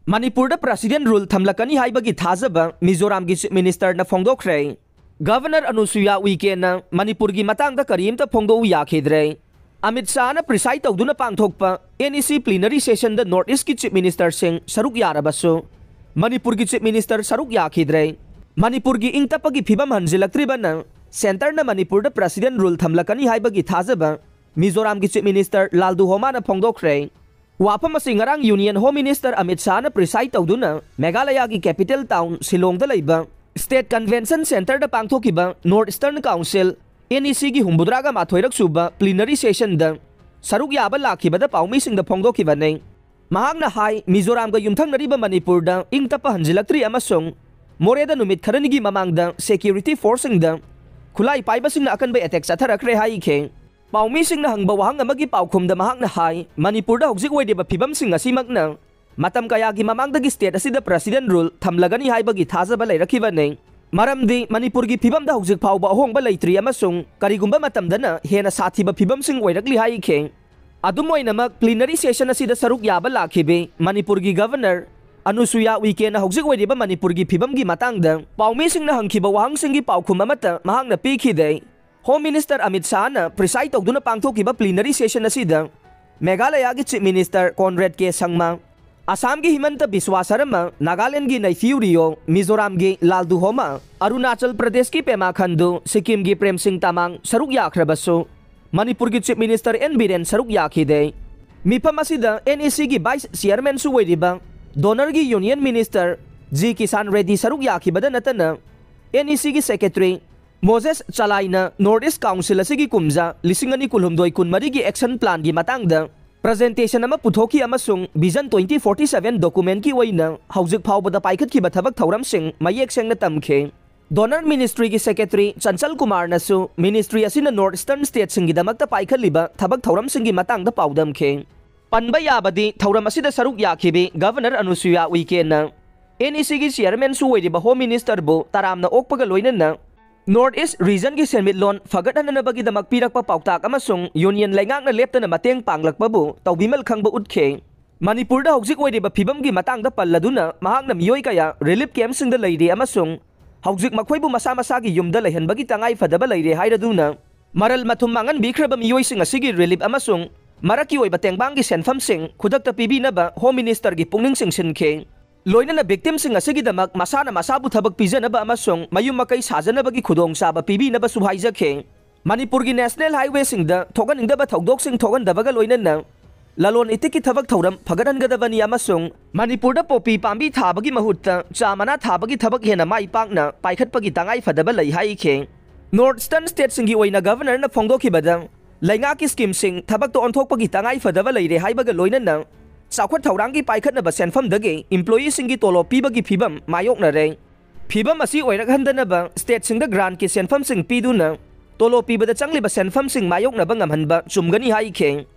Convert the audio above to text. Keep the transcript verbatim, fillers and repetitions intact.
ꯃꯅꯤꯄꯨꯔꯗ President Rule ꯊꯝꯂꯛꯀꯅꯤ ꯍꯥꯏꯕꯒꯤ ꯊꯥꯖꯕ ꯃꯤꯖꯣꯔꯥꯝꯒꯤ Chief Ministerꯅ ꯐꯣꯡꯗꯣꯛꯈ꯭ꯔꯦ꯫ Governor ꯑꯅꯨꯁꯨꯌꯥ ꯎꯏꯀꯦꯅ ꯃꯅꯤꯄꯨꯔꯒꯤ ꯃꯇꯥꯡꯗ ꯀꯔꯤꯝꯇ ꯐꯣꯡꯗꯣꯛꯎ ꯌꯥꯈꯤꯗ꯭ꯔꯦ꯫ ꯑꯃꯤꯠ ꯁꯥꯍꯅ preside ꯇꯧꯗꯨꯅ ꯄꯥꯡꯊꯣꯛꯄ NEC plenary sessionꯗ North Eastꯀꯤ Chief Ministerꯁꯤꯡ ꯁꯔꯨꯛ ꯌꯥꯔꯕꯁꯨ ꯃꯅꯤꯄꯨꯔꯒꯤ Chief Minister ꯁꯔꯨꯛ ꯌꯥꯈꯤꯗ꯭ꯔꯦ꯫ ꯃꯅꯤꯄꯨꯔꯒꯤ ꯏꯪ ꯇꯞꯄꯒꯤ ꯐꯤꯕꯝ ꯍꯟꯖꯤꯜꯂꯛꯇ꯭ꯔꯤꯕꯅ Centreꯅ ꯃꯅꯤꯄꯨꯔꯗ President Rule ꯊꯝꯂꯛꯀꯅꯤ ꯍꯥꯏꯕꯒꯤ ꯊꯥꯖꯕ ꯃꯤꯖꯣꯔꯥꯝꯒꯤ Chief Minister ꯂꯥꯜꯗꯨꯍꯣꯃꯥꯅ ꯐꯣꯡꯗꯣꯛꯈ꯭ꯔꯦ꯫ ꯋꯥꯐꯝ ꯑꯁꯤ ꯉꯔꯥꯡ Union Home Minister Amit ꯁꯥꯍꯅ preside ꯇꯧꯗꯨꯅ ꯃꯦꯘꯥꯂꯌꯥꯒꯤ capital town ꯁꯤꯂꯣꯡꯗ ꯂꯩꯕ State Convention Centreꯗ ꯄꯥꯡꯊꯣꯛꯈꯤꯕ North Eastern Council NECꯒꯤ ꯍꯨꯝꯐꯨꯇꯔꯥꯒ ꯃꯥꯊꯣꯏꯔꯛ ꯁꯨꯕ plenary sessionꯗ ꯁꯔꯨꯛ ꯌꯥꯕ ꯂꯥꯛꯈꯤꯕꯗ ꯄꯥꯎꯃꯤꯁꯤꯡꯗ ꯐꯣꯡꯗꯣꯛꯈꯤꯕꯅꯤ꯫ ꯃꯍꯥꯛꯅ ꯍꯥꯏ, ꯃꯤꯖꯣꯔꯥꯝꯒ ꯌꯨꯝꯊꯪꯅꯔꯤꯕ ꯃꯅꯤꯄꯨꯔꯗ ꯏꯪ ꯇꯞꯄ ꯍꯟꯖꯤꯜꯂꯛꯇ꯭ꯔꯤ ꯑꯃꯁꯨꯡ ꯃꯣꯔꯦꯗ ꯅꯨꯃꯤꯠ ꯈꯔꯅꯤꯒꯤ ꯃꯃꯥꯡꯗ security forceꯁꯤꯡꯗ ꯈꯨꯠꯂꯥꯏ ꯄꯥꯏꯕꯁꯤꯡꯅ ꯑꯀꯟꯕ attack ꯆꯠꯊꯔꯛꯈ꯭ꯔꯦ ꯍꯥꯏꯈꯤ꯫ ꯄꯥꯎꯃꯤꯁꯤꯡꯅ ꯍꯪꯕ ꯋꯥꯍꯪ ꯑꯃꯒꯤ ꯄꯥꯎꯈꯨꯝꯗ ꯃꯍꯥꯛꯅ ꯍꯥꯏ, ꯃꯅꯤꯄꯨꯔꯗ ꯍꯧꯖꯤꯛ ꯑꯣꯏꯔꯤꯕ ꯐꯤꯕꯝꯁꯤꯡ ꯑꯁꯤꯃꯛꯅ ꯃꯇꯝ ꯀꯌꯥꯒꯤ ꯃꯃꯥꯡꯗꯒꯤ state ꯑꯁꯤꯗ President Rule ꯊꯝꯂꯒꯅꯤ ꯍꯥꯏꯕꯒꯤ ꯊꯥꯖꯕ ꯂꯩꯔꯛꯈꯤꯕꯅꯤ꯫ ꯃꯔꯝꯗꯤ ꯃꯅꯤꯄꯨꯔꯒꯤ ꯐꯤꯕꯝꯗ ꯍꯧꯖꯤꯛ ꯐꯥꯎꯕ ꯑꯍꯣꯡꯕ ꯂꯩꯇ꯭ꯔꯤ ꯑꯃꯁꯨꯡ ꯀꯔꯤꯒꯨꯝꯕ ꯃꯇꯝꯗꯅ ꯍꯦꯟꯅ ꯁꯥꯊꯤꯕ ꯐꯤꯕꯝꯁꯤꯡ ꯑꯣꯏꯔꯛꯂꯤ ꯍꯥꯏꯈꯤ꯫ ꯑꯗꯨꯝ ꯑꯣꯏꯅꯃꯛ, plenary session ꯑꯁꯤꯗ ꯁꯔꯨꯛ ꯌꯥꯕ ꯂꯥꯛꯈꯤꯕꯤ ꯃꯅꯤꯄꯨꯔꯒꯤ Governor ꯑꯅꯨꯁꯨꯌꯥ ꯎꯏꯀꯦꯅ ꯍꯧꯖꯤꯛ ꯑꯣꯏꯔꯤꯕ ꯃꯅꯤꯄꯨꯔꯒꯤ ꯐꯤꯕꯝꯒꯤ ꯃꯇꯥꯡꯗ ꯄꯥꯎꯃꯤꯁꯤꯡꯅ ꯍꯪꯈꯤꯕ ꯋꯥꯍꯪꯁꯤꯡꯒꯤ ꯄꯥꯎꯈꯨꯝ ꯑꯃꯠꯇ ꯃꯍꯥꯛꯅ ꯄꯤꯈꯤꯗꯦ꯫ Home Minister ꯑꯃꯤꯠ ꯁꯥꯍꯅ preside ꯇꯧꯗꯨꯅ ꯄꯥꯡꯊꯣꯛꯈꯤꯕ plenary session ꯑꯁꯤꯗ ꯃꯦꯘꯥꯂꯌꯥꯒꯤ Chief Minister ꯀꯣꯟꯔꯦꯗ ꯀꯦ ꯁꯪꯃꯥ, ꯑꯁꯥꯝꯒꯤ ꯍꯤꯃꯟꯇ ꯕꯤꯁ꯭ꯋꯥ ꯁꯔꯃ, ꯅꯥꯒꯥꯂꯦꯟꯗꯒꯤ ꯅꯩꯐꯤꯌꯨ ꯔꯤꯑꯣ, ꯃꯤꯖꯣꯔꯥꯝꯒꯤ ꯂꯥꯜꯗꯨꯍꯣꯃꯥ, ꯑꯔꯨꯅꯥꯆꯜ ꯄ꯭ꯔꯗꯦꯁꯀꯤ ꯄꯦꯃꯥ ꯈꯟꯗꯨ, ꯁꯤꯛꯀꯤꯝꯒꯤ ꯄ꯭ꯔꯦꯝꯁꯤꯡ ꯇꯃꯥꯡ ꯁꯔꯨꯛ ꯌꯥꯈ꯭ꯔꯕꯁꯨ, ꯃꯅꯤꯄꯨꯔꯒꯤ Chief Minister ꯑꯦꯟ ꯕꯤꯔꯦꯟ ꯁꯔꯨꯛ ꯌꯥꯈꯤꯗꯦ꯫ ꯃꯤꯐꯝ ꯑꯁꯤꯗ NECꯒꯤ Vice Chairmanꯁꯨ ꯑꯣꯏꯔꯤꯕ DoNERꯒꯤ Union Minister G Kishan Reddy ꯁꯔꯨꯛ ꯌꯥꯈꯤꯕꯗ ꯅꯠꯇꯅ, NECꯒꯤ Secretary ꯃꯣꯖꯦꯁ ꯆꯂꯥꯏꯅ North East Council ꯑꯁꯤꯒꯤ ꯀꯨꯝꯖꯥ ꯂꯤꯁꯤꯡ ꯑꯅꯤ ꯀꯨꯟꯍꯨꯝꯗꯣꯏ ꯀꯨꯟꯃꯔꯤꯒꯤ action planꯒꯤ ꯃꯇꯥꯡꯗ presentation ꯑꯃ ꯄꯨꯊꯣꯛꯈꯤ ꯑꯃꯁꯨꯡ Vision twenty forty seven documentꯀꯤ ꯑꯣꯏꯅ ꯍꯧꯖꯤꯛ ꯐꯥꯎꯕꯗ ꯄꯥꯏꯈꯠꯈꯤꯕ ꯊꯕꯛ ꯊꯧꯔꯝꯁꯤꯡ ꯃꯌꯦꯛ ꯁꯦꯡꯅ ꯇꯝꯈꯤ꯫ DoNER Ministryꯒꯤ Secretary ꯆꯟꯆꯜ ꯀꯨꯃꯥꯔꯅꯁꯨ Ministry ꯑꯁꯤꯅ North Eastern Stateꯁꯤꯡꯒꯤꯗꯃꯛꯇ ꯄꯥꯏꯈꯠꯂꯤꯕ ꯊꯕꯛ ꯊꯧꯔꯝꯁꯤꯡꯒꯤ ꯃꯇꯥꯡꯗ ꯄꯥꯎꯗꯝꯈꯤ꯫ ꯄꯟꯕ ꯌꯥꯕꯗꯤ, ꯊꯧꯔꯝ ꯑꯁꯤꯗ ꯁꯔꯨꯛ ꯌꯥꯈꯤꯕꯤ Governor ꯑꯅꯨꯁꯨꯌꯥ ꯎꯏꯀꯦꯅ NECꯒꯤ Chairmanꯁꯨ ꯑꯣꯏꯔꯤꯕ Home Ministerꯕꯨ ꯇꯔꯥꯝꯅ ꯑꯣꯛꯄꯒ ꯂꯣꯏꯅꯅ North East Regionꯒꯤ ꯁꯦꯟꯃꯤꯠꯂꯣꯟ ꯐꯒꯠꯍꯟꯅꯕꯒꯤꯗꯃꯛ ꯄꯤꯔꯛꯄ ꯄꯥꯎꯇꯥꯛ ꯑꯃꯁꯨꯡ Union ꯂꯩꯉꯥꯛꯅ ꯂꯦꯞꯇꯅ ꯃꯇꯦꯡ ꯄꯥꯡꯂꯛꯄꯕꯨ ꯇꯧꯕꯤꯃꯜ ꯈꯪꯕ ꯎꯠꯈꯤ꯫ ꯃꯅꯤꯄꯨꯔꯗ ꯍꯧꯖꯤꯛ ꯑꯣꯏꯔꯤꯕ ꯐꯤꯕꯝꯒꯤ ꯃꯇꯥꯡꯗ ꯄꯜꯂꯗꯨꯅ ꯃꯍꯥꯛꯅ ꯃꯤꯑꯣꯏ ꯀꯌꯥ ꯔꯤꯂꯤꯐ ꯀꯦꯝꯞꯁꯤꯡꯗ ꯂꯩꯔꯤ ꯑꯃꯁꯨꯡ ꯍꯧꯖꯤꯛ ꯃꯈꯣꯏꯕꯨ ꯃꯁꯥ ꯃꯁꯥꯒꯤ ꯌꯨꯝꯗ ꯂꯩꯍꯟꯕꯒꯤ ꯇꯉꯥꯏ ꯐꯗꯕ ꯂꯩꯔꯦ ꯍꯥꯏꯔꯗꯨꯅ ꯃꯔꯜ ꯃꯊꯨꯝ ꯃꯥꯡꯍꯟꯕꯤꯈ꯭ꯔꯕ ꯃꯤꯑꯣꯏꯁꯤꯡ ꯑꯁꯤꯒꯤ ꯔꯤꯂꯤꯐ ꯑꯃꯁꯨꯡ ꯃꯔꯛꯀꯤ ꯑꯣꯏꯕ ꯇꯦꯡꯕꯥꯡꯒꯤ ꯁꯦꯟꯐꯝꯁꯤꯡ ꯈꯨꯗꯛꯇ ꯄꯤꯕꯤꯅꯕ ꯍꯣꯝ ꯃꯤꯅꯤꯁꯇꯔꯒꯤ ꯄꯨꯛꯅꯤꯡ ꯆꯤꯡꯁꯤꯟꯈꯤ꯫ ꯂꯣꯏꯅꯅ ꯚꯤꯛꯇꯤꯝꯁꯤꯡ ꯑꯁꯤꯒꯤꯗꯃꯛ ꯃꯁꯥꯅ ꯃꯁꯥꯕꯨ ꯊꯕꯛ ꯄꯤꯖꯅꯕ ꯑꯃꯁꯨꯡ ꯃꯌꯨꯝ ꯃꯀꯩ ꯁꯥꯖꯅꯕꯒꯤ ꯈꯨꯗꯣꯡꯆꯥꯕ ꯄꯤꯕꯤꯅꯕꯁꯨ ꯍꯥꯏꯖꯈꯤ꯫ ꯃꯅꯤꯄꯨꯔꯒꯤ ꯅꯦꯁꯅꯦꯜ ꯍꯥꯏꯋꯦꯁꯤꯡꯗ ꯊꯣꯛꯍꯟꯅꯤꯡꯗꯕ ꯊꯧꯗꯣꯛꯁꯤꯡ ꯊꯣꯛꯍꯟꯗꯕꯒ ꯂꯣꯏꯅꯅ ꯂꯂꯣꯟ ꯏꯇꯤꯛꯀꯤ ꯊꯕꯛ ꯊꯧꯔꯝ ꯐꯒꯠꯍꯟꯒꯗꯕꯅꯤ ꯑꯃꯁꯨꯡ ꯃꯅꯤꯄꯨꯔꯗ ꯄꯣꯄꯤ ꯄꯥꯝꯕꯤ ꯊꯥꯕꯒꯤ ꯃꯍꯨꯠꯇ ꯆꯥ ꯃꯅꯥ ꯊꯥꯕꯒꯤ ꯊꯕꯛ ꯍꯦꯟꯅ ꯃꯥꯏ ꯄꯥꯛꯅ ꯄꯥꯏꯈꯠꯄꯒꯤ ꯇꯉꯥꯏ ꯐꯗꯕ ꯂꯩ ꯍꯥꯏꯈꯤ꯫ ꯅꯣꯔꯠ ꯏꯁꯇꯔꯟ ꯁ꯭ꯇꯦꯠꯁꯤꯡꯒꯤ ꯑꯣꯏꯅ ꯒꯚꯔꯅꯔꯅ ꯐꯣꯡꯗꯣꯛꯈꯤꯕꯗ ꯂꯩꯉꯥꯛꯀꯤ ꯁ꯭ꯀꯤꯝꯁꯤꯡ ꯊꯕꯛꯇ ꯑꯣꯟꯊꯣꯛꯄꯒꯤ ꯇꯉꯥꯏ ꯐꯗꯕ ꯂꯩꯔꯦ ꯍꯥꯏꯕꯒ ꯂꯣꯏꯅꯅ ꯆꯥꯎꯈꯠ ꯊꯧꯔꯥꯡꯒꯤ ꯄꯥꯏꯈꯠꯅꯕ ꯁꯦꯟꯐꯝꯗꯒꯤ ꯏꯝꯄ꯭ꯂꯣꯌꯤꯁꯤꯡꯒꯤ ꯇꯣꯂꯣꯞ ꯄꯤꯕꯒꯤ ꯐꯤꯕꯝ ꯃꯥꯌꯣꯛꯅꯔꯦ꯫ ꯐꯤꯕꯝ ꯑꯁꯤ ꯑꯣꯏꯔꯛꯍꯟꯗꯅꯕ ꯁ꯭ꯇꯦꯠꯁꯤꯡꯗ ꯒ꯭ꯔꯥꯟꯠꯀꯤ ꯁꯦꯟꯐꯝꯁꯤꯡ ꯄꯤꯗꯨꯅ ꯇꯣꯂꯣꯞ ꯄꯤꯕꯗ ꯆꯪꯂꯤꯕ ꯁꯦꯟꯐꯝꯁꯤꯡ ꯃꯥꯌꯣꯛꯅꯕ ꯉꯝꯍꯟꯕ ꯆꯨꯝꯒꯅꯤ ꯍꯥꯏꯈꯤ꯫